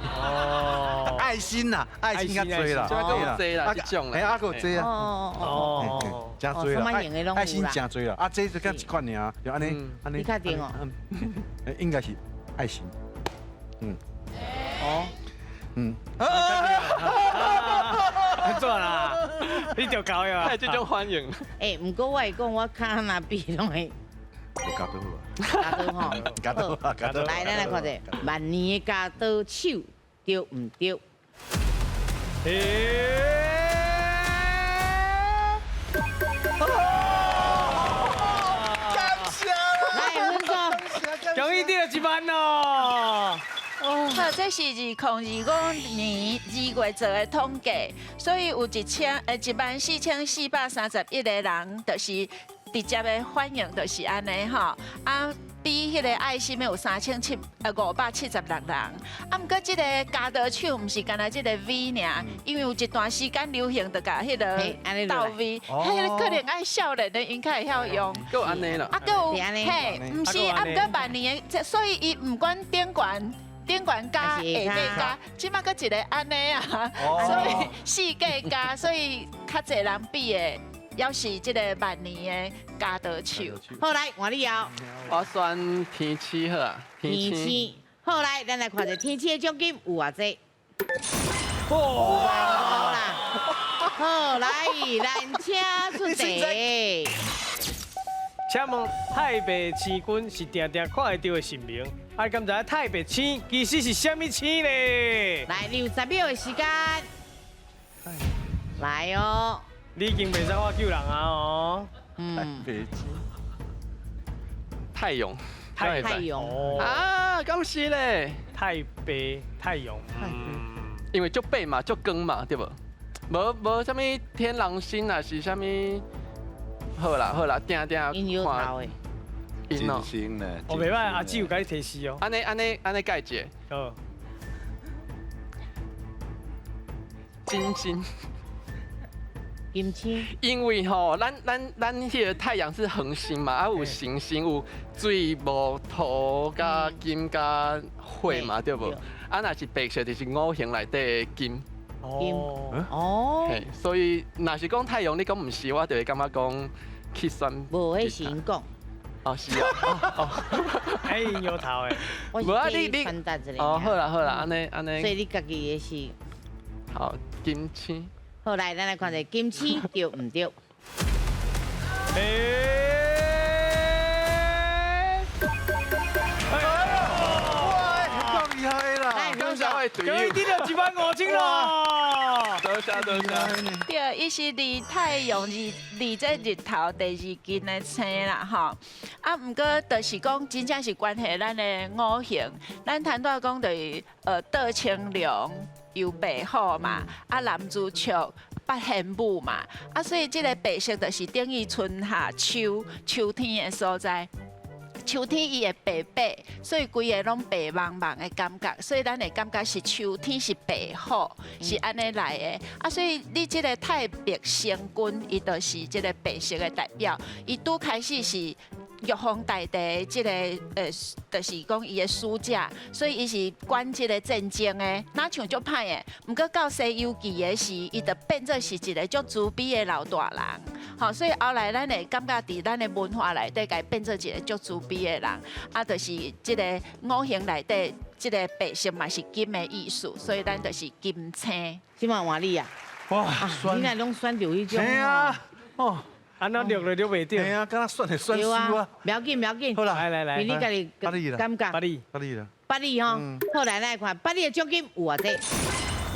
哦。爱心呐，爱心较济啦。这阁有济啦，这种啦。哎，啊，阁有济啊。哦。真济啦。爱心真济啦。啊，这就敢一款尔，就按呢，按呢。你确定哦？应该是爱心。嗯。哦。嗯。按怎啦？你就搞呀？太这种欢迎。欸，毋过我会讲，我跤若比拢会。有剪刀好啊！剪刀吼，剪刀啊，剪刀。来，咱来看者，万年的剪刀手对毋对？感谢。来，分数。终于得1万咯！好，这是2025年2月做的统计，所以有14431个人，就是直接的反应就是按呢吼。啊，比彼个爱心的有3700 576人。啊，毋过这个剪刀手毋是干焦这个 V 尔，因为有一段时间流行，就共彼个倒 V，彼个可能爱少年的𪜶较会晓用。阁有按呢啦。啊，阁有嘿，毋是啊，毋过万年的，所以伊毋管顶悬。顶悬加下底加，这马阁一个按呢啊，所以四界加，所以较济人比的，犹是这个万年的剪刀手。好，来换你后。我选天星好啊。天星。好，来，咱来看一下天星的奖金有偌济。哇！啦。好，来，咱请出题。请问太白星君是定定看会到的神明，啊，敢知太白星其实是啥物星呢？来，你有10秒的时间。来哦。你已经袂使我救人啊哦。太白星。太阳。太阳。啊，敢是咧？太白太阳。因为足白嘛，足光嘛，对无？无啥物天狼星啊，是啥物？好啦好啦，定定看。金星呢？我袂歹，阿姊有共你提示哦。按呢按呢按呢解一下。好。金星。金星。因为吼，咱彼个太阳是恒星嘛，啊有行星有水、木、土、佮金、佮火嘛，对无？啊，若是白色就是五行内底的金。金。哦。嘿，所以若是讲太阳，你讲毋是，我就会感觉讲去选。无，彼是𪜶讲。哦，是啊。哦。哎，摇头的。无啊，你传达一下。哦，好啦好啦，按呢按呢。所以你家己的是。好，金星。好，来，咱来看一下金星对毋对？哎！哇，够厉害啦！感谢我的队友，得到15000咯！多谢多谢。对，伊是离太阳离离这日头第二近的星啦，吼。啊，毋过就是讲，真正是关系咱的五行。咱谈到讲就是倒青龙。又白虎嘛，啊南朱雀、八仙母嘛，啊所以这个白色就是等于春夏秋秋天的所在。秋天伊会白白，所以规个拢白茫茫的感觉，所以咱会感觉是秋天是白虎，是按呢来的。啊，所以你这个太白星君，伊就是这个白色的代表。伊拄开始是玉皇大帝这个就是讲伊的使者，所以伊是管这个战争的，哪像足歹的。毋过到《西游记》的时，伊就变做是一个足慈悲的老大人。吼，所以后来咱会感觉伫咱的文化内底，共伊变做一个足慈悲的人，啊，就是这个五行内底这个白色嘛是金的意思，所以咱就是金星。这马换你啊！哇，你若拢选著彼种。嘿啊，哦。按怎录了就袂对。嘿啊，敢若选会选输啊。不要紧，不要紧。好啦，来来来，你家己感觉。八里，八里啦。八里吼，好来来看，八里的奖金有偌济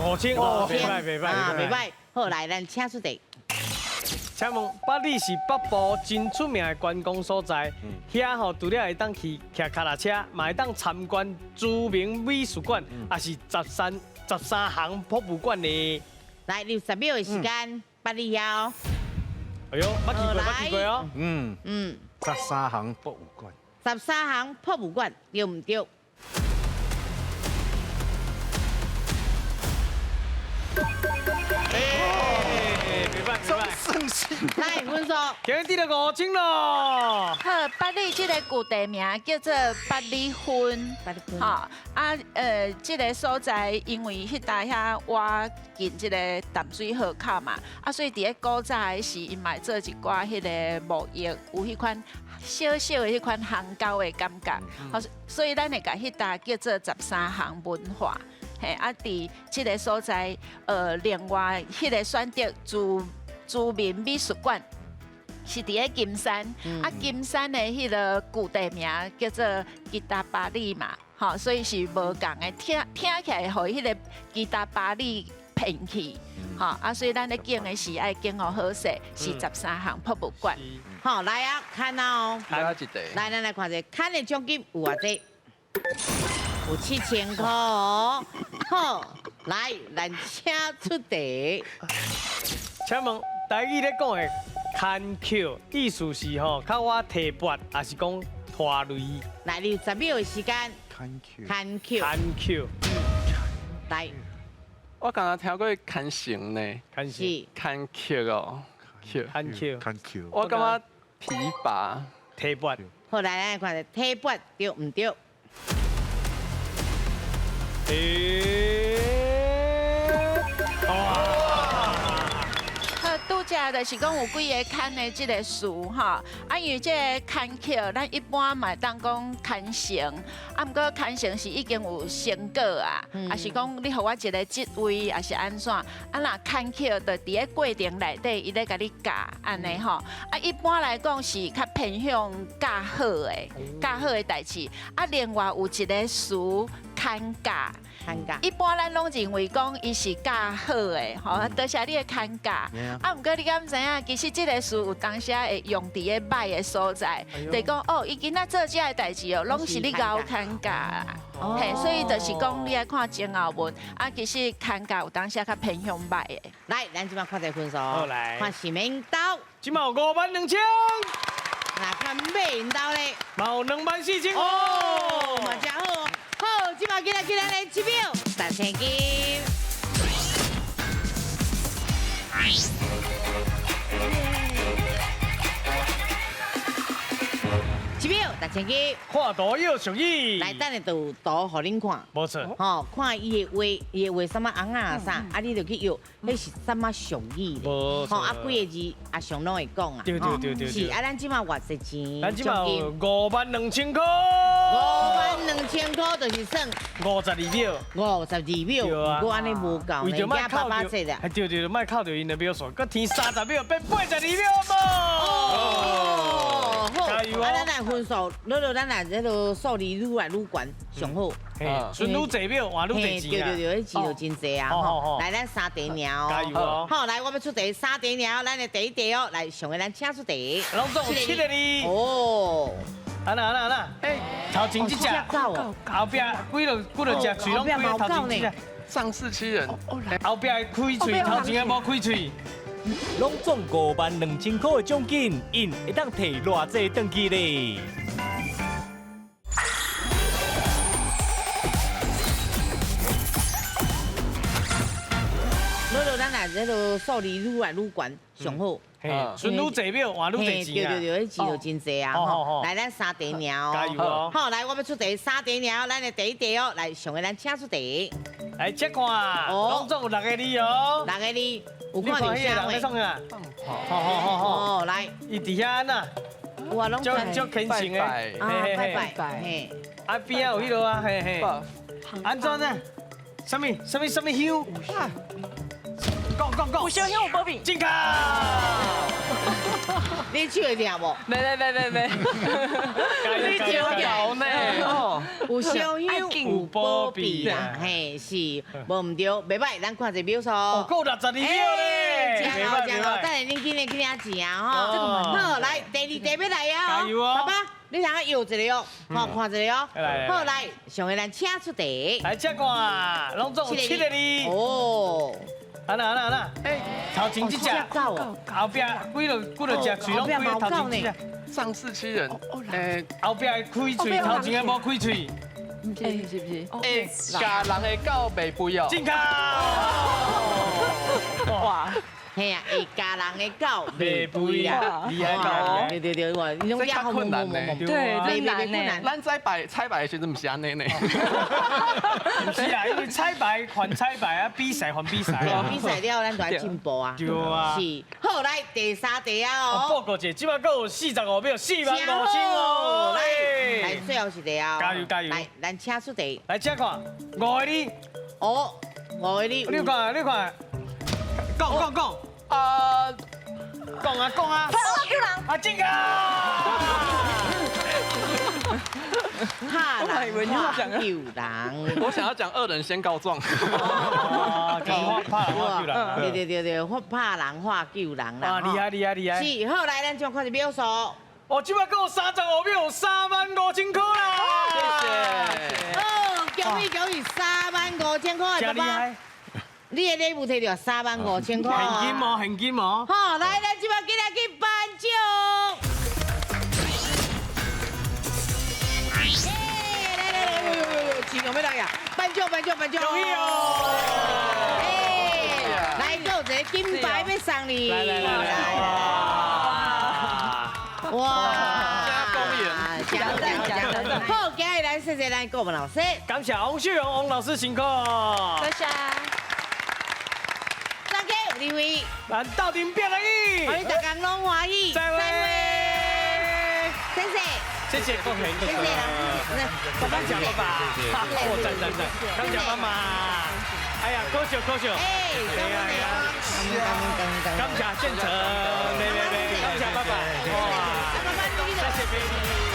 ？5000哦，袂歹袂歹啊，袂歹。好来，咱请出题。请问八里是北部真出名的观光所在，遐吼除了会当去骑脚踏车，嘛会当参观著名美术馆，也是十三行博物馆的。来，你有10秒的时间，八里遐。哎呦，捌去过，捌去过哦。十三行博物馆。十三行博物馆对毋对？哎，袂歹，总算是。来，分数。今日得到5000咯。好，八里这个旧地名叫做八里分。吼啊，这个所在因为彼搭遐挖近这个淡水河口嘛，啊，所以伫咧古早的时，𪜶嘛会做一寡彼个贸易，有彼款小小的彼款航沟的感觉，好，所以咱会共彼搭叫做十三行文化。嘿，啊，伫这个所在，另外彼个选择朱明美术馆。是伫咧金山，啊，金山的彼个旧地名叫做吉达巴里嘛，吼，所以是无仝的，听听起来予彼个吉达巴里骗去，吼，啊，所以咱咧拣的是爱拣予好势，是十三行博物馆。好，来啊，看啊哦，来一题。来，咱来看一下，看的奖金有偌济？有7000块哦。好，来，咱请出题。请问台语咧讲的牵扣，意思是吼，较我提拔，还是讲拖累？来，你有10秒的时间。牵扣。牵扣。牵扣。来。我刚刚听过牵绳呢。牵绳。牵扣哦。牵扣。牵扣。我感觉提拔。提拔。好，来，来看，提拔对毋对？哇！好，拄才就是讲有几个牵的这个词吼，啊，因为这个牵扣，咱一般嘛会当讲牵绳，啊，毋过牵绳是已经有成果啊，啊是讲你予我一个职位，抑是按怎？啊，若牵扣就伫咧过程内底，伊咧共你教按呢吼，啊，一般来讲是较偏向教好的，教好的代志。啊，另外有一个词牵教。一般咱拢认为讲伊是教好的，吼，多谢你的牵教。啊，毋过你敢知影，其实这个词有当时会用伫咧歹的所在，就是讲哦，伊今仔做这个代志哦，拢是你𠢕牵教啦。嘿，所以就是讲你爱看前后文，啊，其实牵教有当时较偏向歹的。来，咱这马看一个分数，好来，看是免兜。这马有52000。那看马𪜶兜咧，嘛有24000哦，嘛真好。好，这马进来进来来，一秒三千金。一秒，大千金。看图要俗语。来，等下就有图予恁看。无错。吼，看伊的画，伊的画啥物尪仔啊啥，啊你就去约，彼是啥物俗语咧？无错。吼，啊几个字阿上拢会讲啊。对对对对。是啊，咱这马偌济钱？咱这马有5万2千箍。5万2千箍就是算52秒。 52秒，不过按呢无够呢，加爸爸这啦。对对对，莫扣著𪜶的秒数，阁添30秒，变82秒无。哦，好，加油哦！啊，咱来分数，落落咱来这个数字愈来愈悬，上好。剩愈济秒，换愈济钱对对对，彼钱就真济啊！吼，来，咱三题尔哦。加油哦！好，来，我欲出题三题尔，咱的第一题哦，来，上个咱请出题。拢总有7个字。哦。啊啦啊啦啊啦！哎，头前这只，后壁几落几落只喙拢开，头前这只。仗势欺人。后壁开喙，头前的无开喙。拢总5万2千箍的奖金，𪜶会当提偌济转去咧？落落，咱来这个数字愈来愈悬，上好。剩愈济秒，换愈济钱对对对，彼钱就真济啊！吼，来，咱三题尔哦。加油哦！好，来，我欲出题三题尔，咱的第一题哦，来，上个咱请出题。来，这看，拢总有6个字哦。6个字，有看到啥话？创啥？好好好好。哦，来。伊伫遐安那？有啊，拢足足虔诚的。啊，拜拜。嘿。啊，边仔有彼落啊，嘿嘿。按怎呢？啥物？啥物？啥物香？讲讲讲！有烧香有保庇。正确。你手会疼无？没没没没没。你手会呢？有烧香有保庇啦，嘿是，无毋对，袂歹，咱看一下秒数。哦，够62秒咧。真好真好，等下恁紧来去领钱啊吼。好，来第二题欲来啊！加油哦！爸爸，你通摇一个哦，好，看一个哦。好，来，上个咱请出题。来，请看，拢总有7个字。哦。啊啦啊啦啊啦！哎，头前这只，后壁几落几落只喙拢开，头前这只。仗势欺人。哎，后壁开喙，头前的无开喙。毋是是不是？会咬人的狗袂肥哦。正确。哇！嘿啊，会咬人的狗袂肥啦，厉害哦！对对对，哇，你拢这较困难呢。对，这难呢。咱在摆彩排的时阵毋是按呢呢。毋是啊，因为彩排还彩排啊，比赛还比赛啊。比赛了，咱就爱进步啊。对啊。是，好，来第三题啊哦。报告者，这摆阁有45秒，4万5千哦。来，来，最后一题啊。加油加油！来，咱请出题。来，请看5个字。哦，5个字。你看，你看。讲讲讲。啊，讲啊讲啊！拍人救人！啊，正确！拍人救人。我想要讲恶人先告状。拍人话救人。对对对对，我拍人话救人啦。啊，厉害厉害厉害！是，好，来，咱将看一秒数。哦，这摆阁有35秒，3万5千箍啦！谢谢。哦，恭喜恭喜，3万5千箍，真厉害！你的礼物摕著3万5千箍。现金哦，现金哦。好，来，咱这摆紧来去颁奖。来来来，呦呦呦，钱有欲来呀？颁奖颁奖颁奖！恭喜哦！哎，来，阁有一个金牌欲送你。来来来来。哇！加公园，加赞加赞！好，今日咱谢谢咱顾问老师，感谢王秀荣王老师辛苦。多谢。李伟，咱斗阵拼来去，予大家拢欢喜，再会，谢谢，谢谢国平，谢谢老师，感谢爸爸，哦，赞赞赞，感谢妈妈，哎呀，可惜可惜，哎，感谢建成，没没没，感谢爸爸，哇，谢谢。